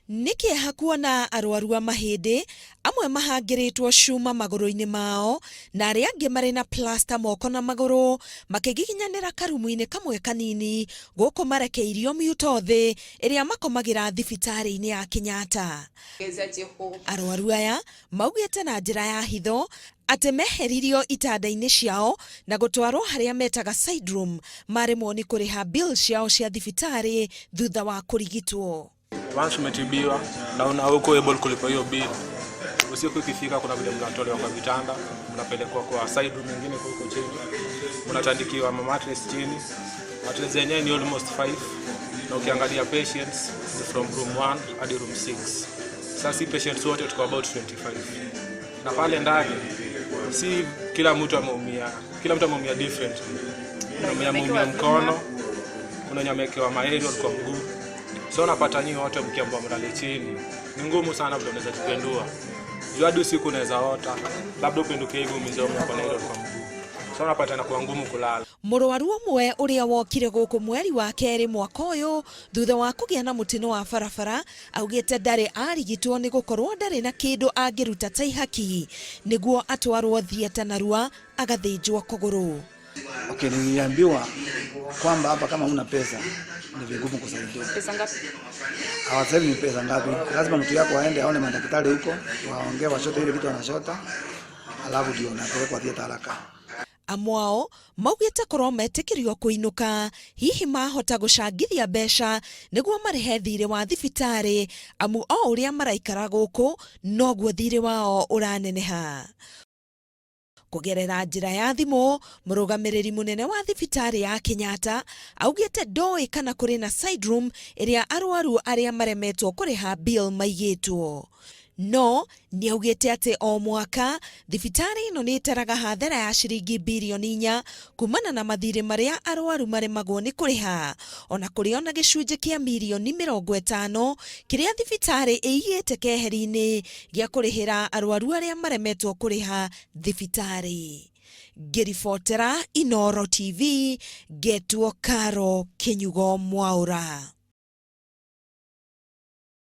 Nĩ kĩeha kuona arwaru a mahĩndĩ amwe mahangĩrĩtwo cuma magũrũ-inĩ mao na arĩa angĩ marĩ na plasta moko na magũrũ makĩgiginyanĩra karumu-inĩ kamwe kanini gũkũ marekeirio miuto thĩ ĩrĩa makomagĩra thibitarĩ-inĩ ya Kenyatta. Arwaru aya maugĩte na njĩra ya hitho atĩ meheririo itanda-inĩ ciao na gũtwarwo harĩa metaga side room maremwo nĩ kũrĩha bill ciao cia thibitarĩ thutha wa kũrigitwo. Once umetibiwa na una uko able kulipa hiyo bill, usiku ikifika, kuna vile mnatolewa kwa vitanda, mnapelekwa kwa side room nyingine huko chini, mnatandikiwa ma mattress chini. Mattress zenyewe ni almost 5 na ukiangalia patients ni from room 1 hadi room 6. Sasa si patients wote tuko about 25 na pale ndani si kila mtu ameumia, kila mtu ameumia different. Kuna mwenye ameumia mkono, kuna mwenye amewekewa maerial kwa mguu. So unapata nyinyi wote mkiambiwa mlale chini, ni ngumu sana vile unaweza jipendua. Juu hadi usiku unaweza ota, labda upinduke hivi umize kwa na kwa mguu. So unapata inakuwa ngumu kulala. Mũrwaru ũmwe ũrĩa wokire gũkũ mweri wa kerĩ mwaka ũyũ thutha wa kũgĩa na mũtino wa barabara augĩte ndarĩ arigitwo nĩ gũkorwo ndarĩ na kĩndũ angĩruta ta ihaki nĩguo atwarwo theatre narua agathĩnjwo kũgũrũ. Okay, niliambiwa kwamba hapa kama huna pesa ni vigumu kusaidiwa. Pesa ngapi? Hawasemi ni pesa ngapi. Lazima mtu yako aende aone madaktari huko, waongee, washote ile kitu wanashota, alafu ndio napelekwa theatre haraka. Amwe ao maugĩte korwo metĩkĩrio kũinũka hihi mahota gũcangithia mbeca nĩguo marĩhe thirĩ wa thibitarĩ amu o ũrĩa maraikara gũkũ noguo thirĩ wao ũraneneha. Kũgerera njĩra ya thimũ, mũrũgamĩrĩri mũnene wa thibitarĩ ya Kenyatta augĩte ndoĩ kana kũrĩ na side room ĩrĩa arwaru arĩa maremetwo kũrĩha bill maigĩtwo. No nĩ augĩte atĩ o mwaka thibitarĩ ĩno nĩ ĩtaraga hathara ya ciringi birioni 4 kumana na mathirĩ marĩa arwaru maremagwo nĩ kũrĩha, ona kũrĩ ona gĩcunjĩ kĩa mirioni 50 kĩrĩa thibitarĩ ĩigĩte keheri-inĩ gĩa kũrĩhĩra arwaru arĩa maremetwo kũrĩha thibitarĩ. Ngĩribotera Inooro TV, ngetwo Caro Kĩnyugo Mwaũra.